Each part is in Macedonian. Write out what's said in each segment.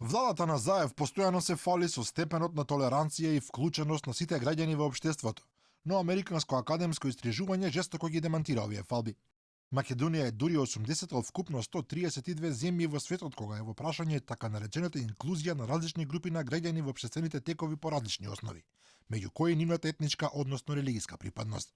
Владата на Заев постојано се фали со степенот на толеранција и вклученост на сите граѓани во општеството, но американско академско истражување жестоко ги демантира овие фалби. Македонија е дури 80 од вкупно 132 земји во светот кога е во прашање така наречената инклузија на различни групи на граѓани во општествените текови по различни основи, меѓу кои нивната етничка, односно религиска припадност.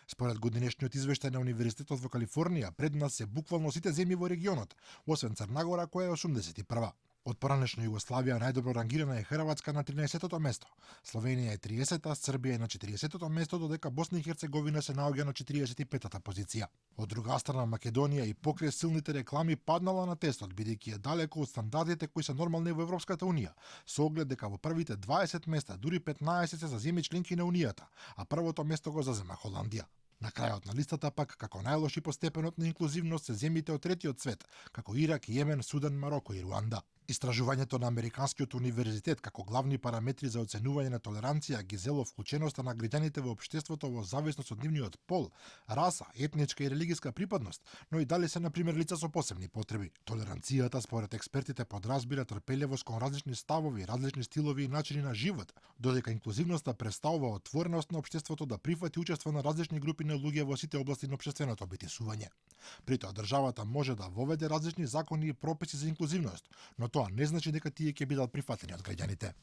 Според годинешниот извештај на Универзитетот во Калифорнија, пред нас се буквално сите земји во регионот, освен Црна која е 81. Од поранешна Југославија најдобро рангирана е Хрватска на 13-то место, Словенија е 30-та, Србија е на 40-то место, додека Босна и Херцеговина се наоѓа на 45-та позиција. Од друга страна, Македонија и покрај силните реклами паднала на тестот, бидејќи е далеко од стандардите кои се нормални во Европската унија, со оглед дека во првите 20 места дури 15 се за земји членки на унијата, а првото место го зазема Холандија. На крајот на листата пак, како најлоши по степенот на инклузивност се земјите од третиот свет, како Ирак, Јемен, Судан, Мароко и Руанда. Истражувањето на Американскиот универзитет како главни параметри за оценување на толеранција ги зело вклученоста на граѓаните во општеството во зависност од нивниот пол, раса, етничка и религиска припадност, но и дали се на пример лица со посебни потреби. Толеранцијата според експертите подразбира трпеливост кон различни ставови, различни стилови и начини на живот, додека инклузивноста представува отвореност на општеството да прифати учество на различни групи на луѓе во сите области на општественото битисување. При тоа државата може да воведе различни закони и прописи за инклузивност, но тоа не значи дека тие ќе бидат прифатени од граѓаните.